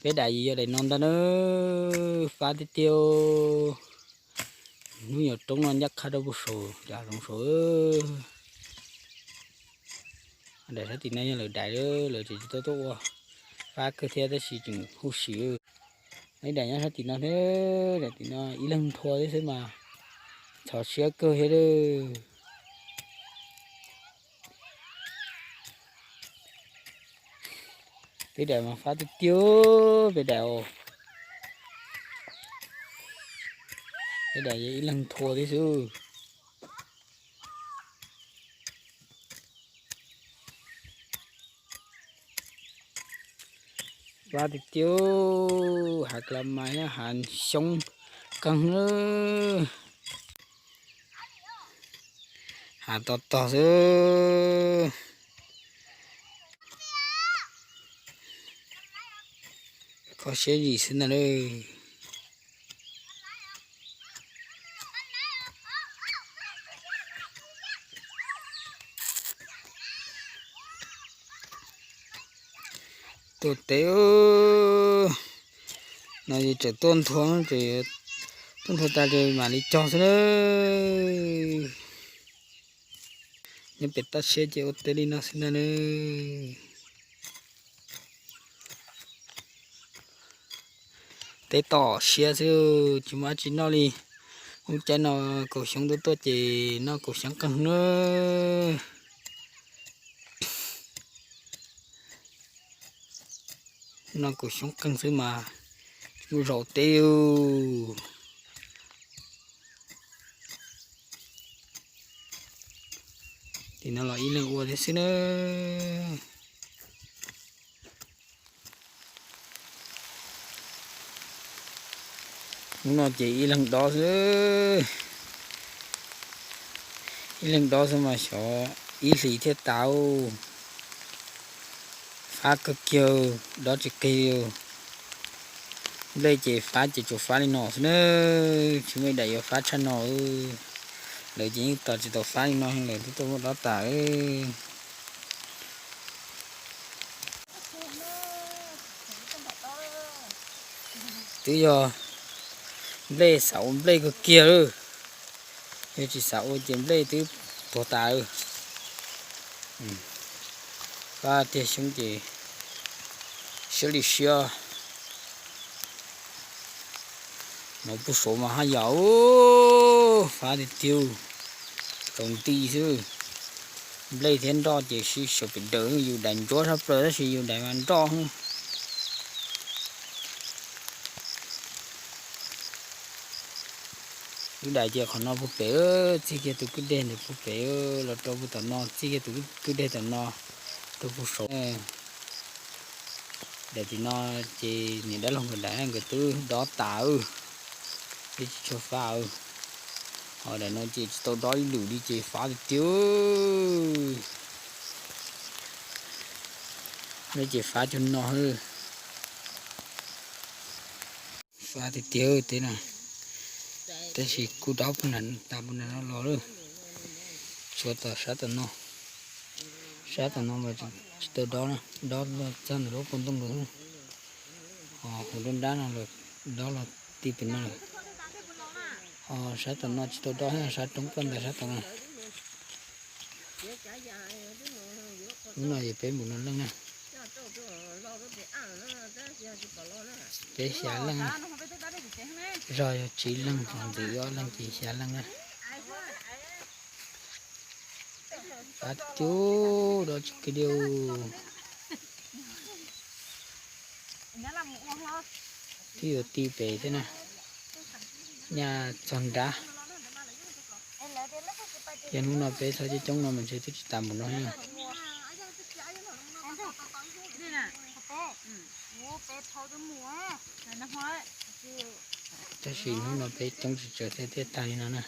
Peb daim yog daim no ntag na, fab tiag tiag. Hnub nyuam roob no ncaj qha rau puag saud, dav zoov saud. Daim sab tim no yog lawv daim, lawv tseem tsis tau tuaj ua, fab kawg thiab tab sis tseem huv si. Ib daim nyob sab tim no thiab, daim tim no ib leeg nthua thiab xwb mas txhov siab kawg thiab lawm. Peb daim mas fab tiag tiag, peb daim, peb daim yog ib leeg nthua thiab xwb. Fab tiag tiag, hav klas mas thiab hav xyoob kawg na. Hav tog tog xwb. Kho siab zim xwb ntag lauj. Tuaj teb no es tseem tuaj nthua, tuaj nthua tas ces mam li cog xwb na. Nyob pem toj siab ces ua teb li no xwb ntag na. Teb toj siab xwb, tsis muaj dab tsi noj li. Lub caij no kaum xyoob tuaj tuaj ces noj kaum xyoob qeeg na. Noj kaum xyoob qeeg xwb mas tsis muaj zaum teb. Tim no los ib leeg ua thiab xwb na. Hnub no ces ib leeg dob xwb. Ib leeg dob xwb mas xyov ib hlis thiaj tas. Fab kawg kiag, dob tsis qig. Nplej ces fab ces tsuas fab li no xwb na, tsis muaj ib daim yuav fab tshaj no. Lawv ces yeej tos tsis tau fab li no, lawv twb tuaj muab dob tas. Twb yog nplej, xav ua nplej kawg kiag lawm. Yog tsis xav ua ces nplej twb tuag tas. Fab tiag xyoob ces siab li siab. No puag saud mas haj yam, fab tiag tiag, tau nti xwb. Nplej thiab nroj ces sib sau pem daws, yus daim ntsuab sab plaws tab sis yus daim mas nroj. Lub daim ces qhov no puag pem, txig kiag tus kwj deg ntawd puag pem, los rau puag tom no, txig kiag tus kwj deg tom no, rau puag saud. Daim tim no ces niam dab laug nkawd daim nkawd twb dob tas, twb tsis tshua fab. Ho daim no ces tsis tau dob ib lwm li ces fab tiag tiag. No ces fab cug no, fab tiag tiag teb no. Tab sis kuj dob puag nram, tas puag nram no los lawm. Tshuav tom sab tom no, sab tom no mas tsis tau dob na, dob txog ntawm lub qub ntoo lawm. Ho hauv dab nrab no los dob los ti pem no lawm. Ho sab tom no tsis tau dob, sab roob poj ntawd sab tom no. Lub no yog peb npaum no leej na. Peb xya leej, zog yog tsib leeg, ntxim ob leeg ces xya leej na. Fab tiag, dob tsis kiag li. Twb yuav ti pem thiab na, nyaj txog nrab. Yog hnub no peb txhob coob coob no mas ntshe twb tsis tas npaum no. Tab sis hnub no peb coob tsis tsawg thiaj thiaj tag li no na.